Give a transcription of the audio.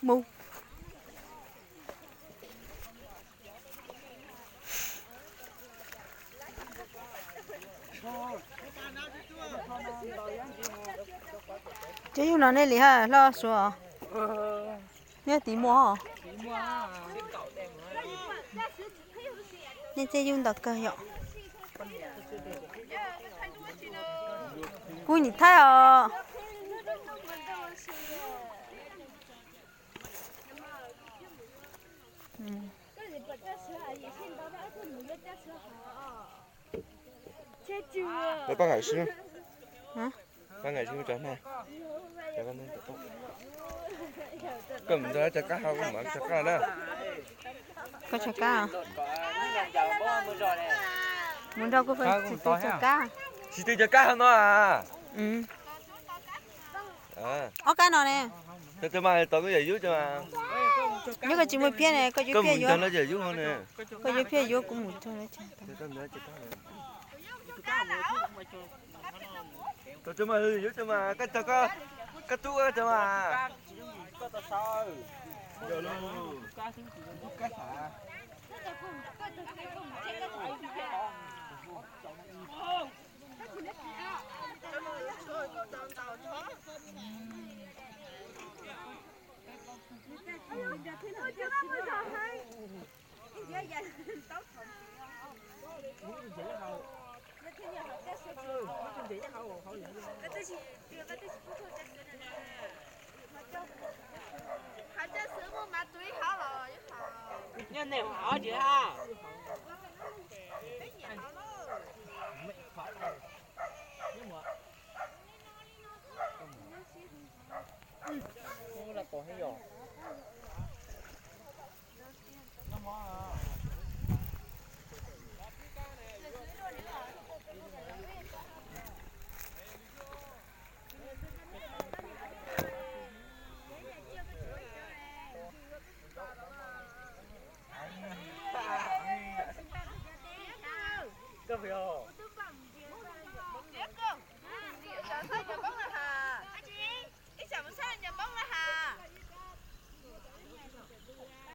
Mus. Ces yug no nej li ha hlob Suav, nyob tim muaj. Nej tej yug ntau kawg yom. Kuv niam Thaib os. Peb pab nqaim sib, pab nqaim sib cov na. Koj mus nrog cov kab hauv, koj mus cov kab na. Koj cov kab. Mus nrog kuv cov kab. Tsis twg cov kab hauv no a. Ob kab no ne. Cov mas tos kuv yawm yub cov mas. Nyob koj tsis muaj phiab ne, koj yuav phiab yuav. Koj yuav phiab yuav kuv mus. Tos cov mas yawm yub cov mas, koj tub koj cov mas. Nyob nej hauv tsis ha. Koj pom yog?